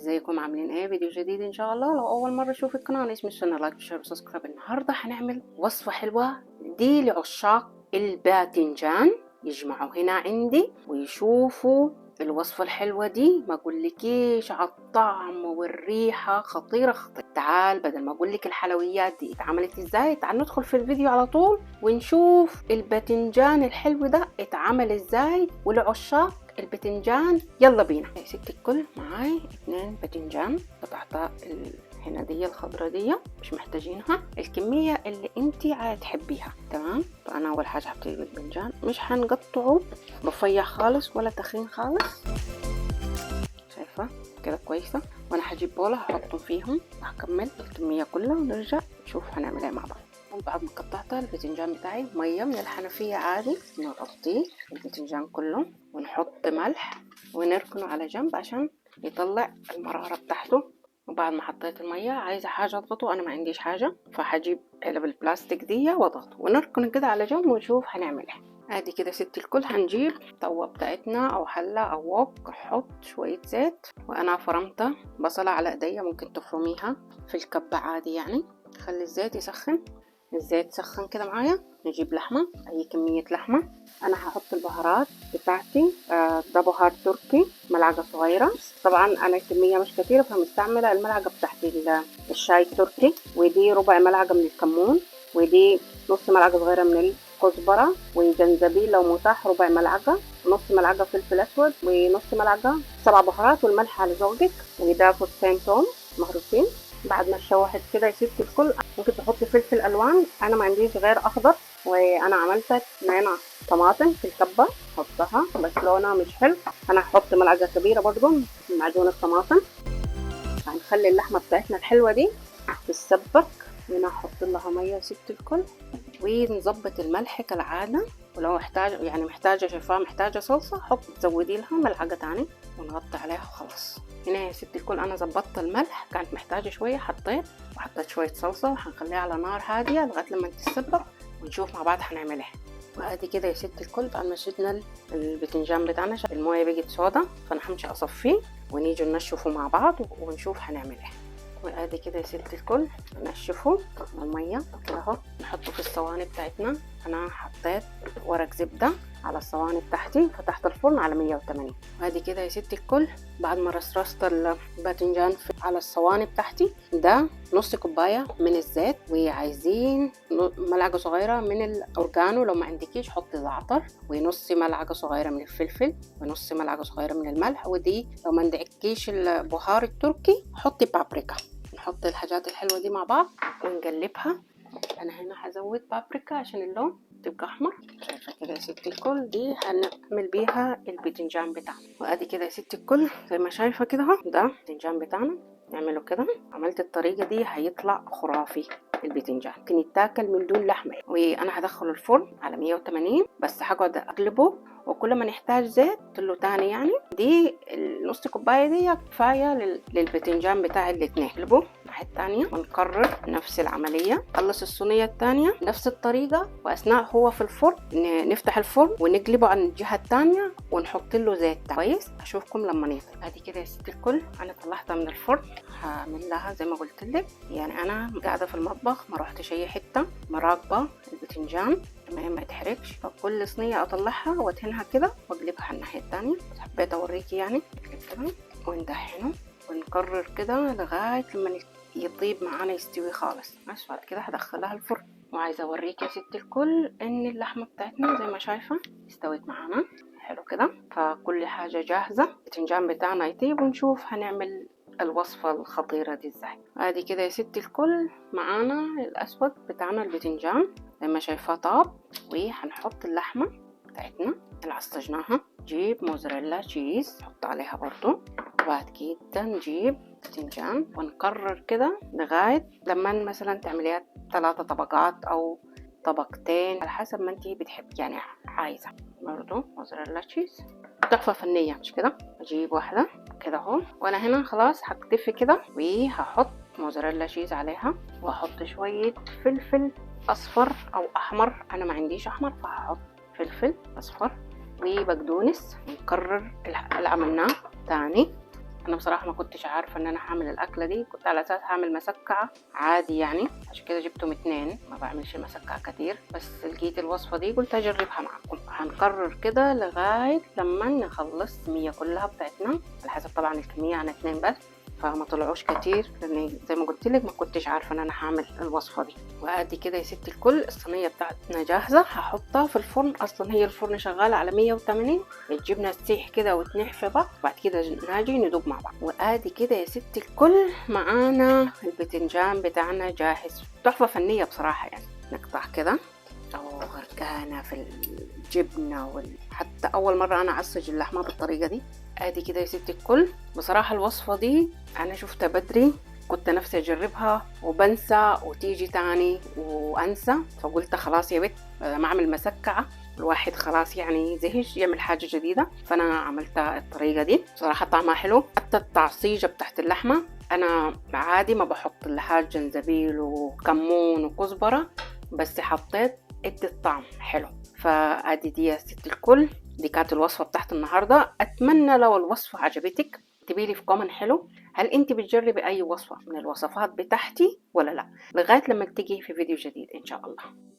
ازيكم عاملين ايه؟ فيديو جديد ان شاء الله. لو اول مرة تشوف القناة، انا اسمي سنة، like و share و subscribe. النهارده هنعمل وصفه حلوة دي لعشاق الباذنجان، يجمعوا هنا عندي ويشوفوا الوصفة الحلوة دي. ما اقولكيش على الطعم والريحه، خطيرة خطيرة. تعال بدل ما اقولك الحلويات دي اتعملت ازاي، تعال ندخل في الفيديو على طول ونشوف الباذنجان الحلو ده اتعمل ازاي ولعشاق الباذنجان. يلا بينا يا ست الكل. معاي 2 باذنجان قطعتها هنا دي الخضرة دي مش محتاجينها، الكمية اللي انتي هتحبيها. تمام. فانا اول حاجة هبتدي بالباذنجان، مش هنقطعه رفيع خالص ولا تخين خالص، شايفة كده كويسة. وانا هجيب بولة هحطهم فيهم وهكمل الكمية كلها ونرجع نشوف هنعمل ايه مع بعض. بعد ما قطعت الباذنجان بتاعي مية من الحنفية عادي، نغطيه الباذنجان كله ونحط ملح ونركنه على جنب عشان يطلع المرارة بتاعته. وبعد ما حطيت المية عايزة حاجة اضغطه، انا ما عنديش حاجة فهجيب علب البلاستيك دي واضغطه ونركنه كده على جنب ونشوف هنعمل ايه. ادي كده ست الكل. هنجيب طوة بتاعتنا او حلة او وok، نحط شوية زيت، وانا فرمت بصلة على ايديا، ممكن تفرميها في الكبة عادي يعني. خلي الزيت يسخن، الزيت سخن كده معايا. نجيب لحمة، اي كمية لحمة. انا هحط البهارات بتاعتي، ده بهار تركي ملعقة صغيرة، طبعا انا الكمية مش كثيرة فمستعملة الملعقة بتاعتي الشاي التركي، ودي ربع ملعقة من الكمون، ودي نص ملعقة صغيرة من الكزبرة، وجنزبيل لو متاح ربع ملعقة، ونص ملعقة فلفل اسود، ونص ملعقة 7 بهارات، والملح على ذوقك، وده فصين توم مهروسين. بعد ما اتشوحت كده يا ستي الكل، ممكن تحطي فلفل الوان، انا ما عنديش غير اخضر، وانا عملت 2 طماطم في الكبه حطها بس لونها مش حلو. انا هحط ملعقة كبيرة برضو من معجون الطماطم. هنخلي اللحمة بتاعتنا الحلوة دي تتسبك. هنا هحط لها مية يا ست الكل، ونظبط الملح كالعادة. ولو احتاج يعني محتاجه، شايفاها محتاجه صلصه، حط زودي لها ملعقة تاني ونغطي عليها وخلاص. هنا يا ست الكل انا ظبطت الملح، كانت محتاجه شوية حطيت، وحطيت شوية صلصه، وهنخليها على نار هادية لغاية لما تتسبك ونشوف مع بعض هنعمل ايه. وادي كده يا ست الكل بعد ما شلنا الباذنجان بتاعنا، المويه بقت سودا، فانا همشي اصفيه ونيجي ننشفه مع بعض ونشوف هنعمل ايه. وادي كده يا ست الكل ننشفه من المية كده اهو، نحطه في الصواني بتاعتنا. انا حطيت ورق زبدة على الصواني بتاعتي، فتحت الفرن على 180. وادي كده يا ست الكل بعد ما رصرصت الباذنجان على الصواني بتاعتي، ده نص كوباية من الزيت، وعايزين ملعقة صغيرة من الاورجانو، لو ما عندكيش حطي زعتر، ونص ملعقة صغيرة من الفلفل، ونص ملعقة صغيرة من الملح، ودي لو ما عندكيش البهار التركي حطي بابريكا. نحط الحاجات الحلوة دي مع بعض ونقلبها. انا هنا هزود بابريكا عشان اللون تبقى احمر. شايفه كده يا ست الكل، دي هنعمل بيها الباذنجان بتاعنا. وادي كده يا ست الكل زي ما شايفه كده اهو، ده الباذنجان بتاعنا نعمله كده. عملت الطريقة دي هيطلع خرافي الباذنجان، ممكن يتاكل من دون لحمه. وانا هدخله الفرن على 180، بس هقعد اقلبه، وكل ما نحتاج زيت له تاني يعني. دي النص كوباية دي كفاية للباذنجان بتاع الاتنين. نقلبه الناحية التانية ونكرر نفس العملية. خلص الصينية التانية نفس الطريقة، واثناء هو في الفرن نفتح الفرن ونقلبه على الجهة التانية ونحط له زيت كويس. اشوفكم لما نطلع. ادي كده يا ست الكل انا طلعتها من الفرن، هعمل لها زي ما قلت لك. يعني انا قاعدة في المطبخ ما روحتش اي حتة، مراقبة الباذنجان تمام ما يتحرقش، فكل صينية اطلعها وادهنها كده واقلبها على الناحية الثانية. حبيت اوريكي يعني كده، وندهنه ونكرر كده لغاية لما يطيب معانا يستوي خالص. بس بعد كده هدخلها الفرن. وعايزه اوريك يا ست الكل ان اللحمة بتاعتنا زي ما شايفه استوت معانا حلو كده، فكل حاجة جاهزة. الباذنجان بتاعنا يطيب ونشوف هنعمل الوصفة الخطيرة دي ازاي. ادي كده يا ست الكل معانا الاسود بتاعنا الباذنجان زي ما شايفاه طاب، وهنحط اللحمة بتاعتنا اللي عصجناها. نجيب موزاريلا cheese نحط عليها برضو، وبعد كده نجيب باذنجان ونكرر كده لغاية لما مثلا تعمليها 3 طبقات او طبقتين على حسب ما انتي بتحبي يعني عايزة. برضو موزاريلا cheese تحفة فنية مش كده؟ اجيب واحدة كده اهو، وانا هنا خلاص هكتفي كده، وهحط موزاريلا cheese عليها، واحط شوية فلفل اصفر او احمر، انا ما عنديش احمر فهحط فلفل اصفر وبقدونس. ونكرر اللي عملناه تاني. انا بصراحة ما كنتش عارفه ان انا هعمل الاكلة دي، كنت على اساس هعمل مسكعه عادي يعني، عشان كده جبتهم 2، ما بعملش مسكعه كتير، بس لقيت الوصفة دي قلت اجربها معكم. هنكرر كده لغاية لما نخلص المية كلها بتاعتنا، على حسب طبعا الكمية، انا 2 بس فما طلعوش كتير، لان زي ما قلت لك ما كنتش عارفه ان انا هعمل الوصفة دي. وادي كده يا ستي الكل الصينية بتاعتنا جاهزة، هحطها في الفرن. اصلا هي الفرن شغالة على 180، الجبنة تسيح كده وتنح في بعض، بعد كده ناجي ندوب مع بعض. وادي كده يا ستي الكل معانا البتنجان بتاعنا جاهز، تحفة فنية بصراحة يعني. نقطع كده، او غرقانة في الجبنة حتى اول مرة انا اعصج اللحمة بالطريقة دي. ادي كده يا ستي الكل. بصراحة الوصفة دي انا شفتها بدري، كنت نفسي اجربها وبنسى وتيجي تاني وانسى، فقلت خلاص يا بت ما اعمل مسكعه، الواحد خلاص يعني زهش يعمل حاجة جديدة، فانا عملتها الطريقة دي. بصراحة طعمها حلو، حتى التعصيجه بتاعت اللحمة انا عادي ما بحط لها جنزبيل وكمون وكزبره، بس حطيت ادي الطعم حلو. فادي دي يا ست الكل، دي كانت الوصفة بتاعت النهارده. اتمنى لو الوصفة عجبتك اكتبي لي في comment حلو، هل انت بتجربي اي وصفه من الوصفات بتاعتي ولا لا؟ لغاية لما تيجي في فيديو جديد ان شاء الله.